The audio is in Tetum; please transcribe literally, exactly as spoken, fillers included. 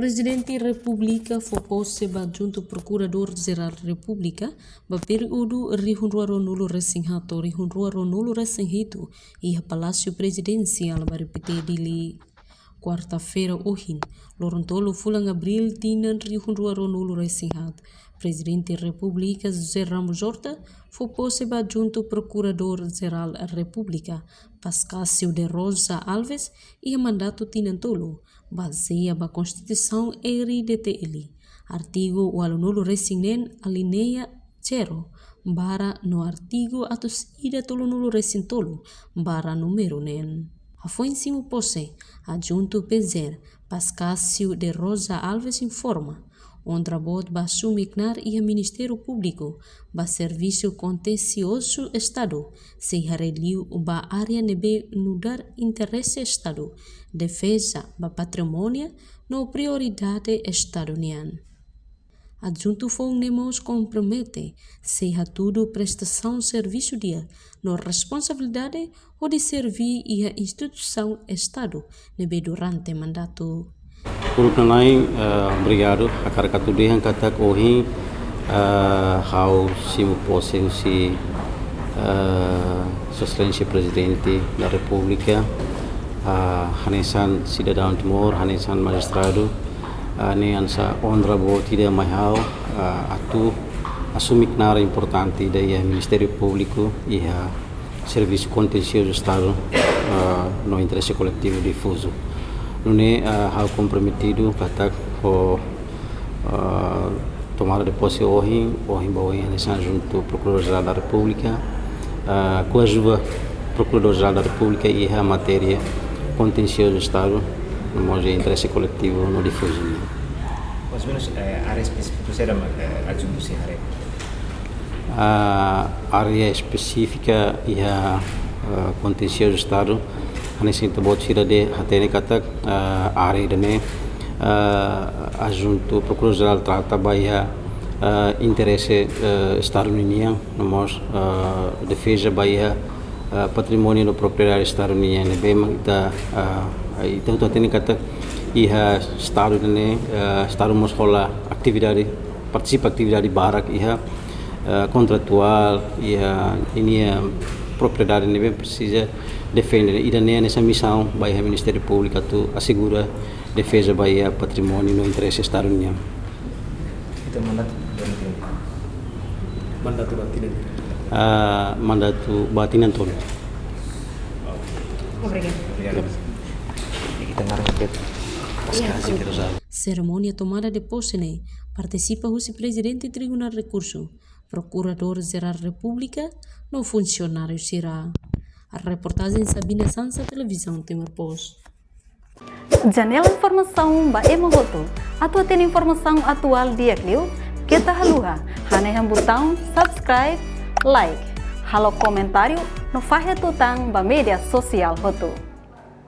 Prezidente Repúblika fó pose ba Adjuntu Prokuradór Jerál Repúblika ba períodu rihun rua ruanulu resin haat to'o rihun rua ruanulu resin hitu iha Palásiu Prezidensiál Bairru Pité, Dili. Kuarta-feira ohin, loron tolu fulan Abríl tinan rihun rua ruanulu resin haat, Prezidente Repúblika José Ramos Horta fó pose ba Adjuntu Prokuradór Jerál Repúblika, Pascasio de Rosa Alves, iha mandatu tinan tolu, bazeia ba Konstituisaun R D T L, artigu ualunulu resin neen, alínea zero, barra no artigu atus ida tolunulu resin tolu, barra númeru neen. Hafoin simu pose, Adjuntu P J, Pascasio de Rosa Alves informa, onra boot ba asume knaar iha Ministériu Públiku ba servisu kontenciozu Estadu, sei haree liu ba área ne'ebé nu'udar interese Estadu, defeza ba patrimóniu no prioridade Estadu nian. Adjuntu foun ne'e mós kompromete sei hatudu prestasaun servisu di'ak no responsabilidade hodi serví iha instituisaun Estadu ne'ebé durante mandatu. Uluk nanain, eh, obrigadu. Hakarak atu dehan katak ohin, eh, ha'u simu pose husi, eh, Sua Exelénsia Prezidente da Repúblika, eh, hanesan sidadaun Timor, hanesan majistradu, eh, ne'e hanesan onra boot ida mai ha'u, eh, atu asume knaar importante ida iha Ministériu Públiku, iha servisu kontenciozu Estadu, ah, no interese koletivu difuzu. Nune'e, ah, ha'u komprometidu katak ho, ah, tomada de pose ohin, ohin ba ohin hanesan Adjuntu Prokuradór Jerál da Repúblika, ah, koadjuva Prokuradór Jerál da Repúblika iha matéria kontenciozu Estadu, no mós interese koletivu no difuzu. Mais ou menos, eh, área espesífiku saida mak, eh, Adjuntu sei haree? Ah, área espesífika iha, ah, kontenciozu Estadu, hanesan ita-boot sira dehan hatene katak, ah, área ida-ne'e, ah, Adjuntu Prokuradór Jerál trata ba iha, ah, interese, ah, Estadu ninian, no mós, ah, defeza ba iha, ah, patrimóniu no propriedade Estadu nian, ne'ebé mak ita, ah, ita hotu hatene katak iha Estadu ida-ne'e, ah, Estadu mós hola atividade, partisipa atividade barak iha, eh, kontratuál, iha ninia, eh, propriedade ne'ebé presiza defende. Ida-ne'e hanesan misaun ba iha Ministériu Públiku atu asegura defeza ba iha patrimóniu no interese Estadu nian. Ita mandatu durante mandatu ba tinan? Ah, mandatu ba tinan tolu. Obrigada. Obrigadu. Ita naran Pedro. Pascasio de Rosa. Serimónia tomada de pose ne'e partisipa husi Prezidente Tribunál Rekursu, Prokuradór Jerál Repúblika, no funsionáriu sira. Reportajen Sabina Sansa, Televizaun Timor Post. Janela informasaun ba ema hotu. Atu hatene informasaun atuál di'ak liu, keta haluha hanehan butaun subscribe, like, halo komentáriu no fahe tutan ba média sosiál hotu.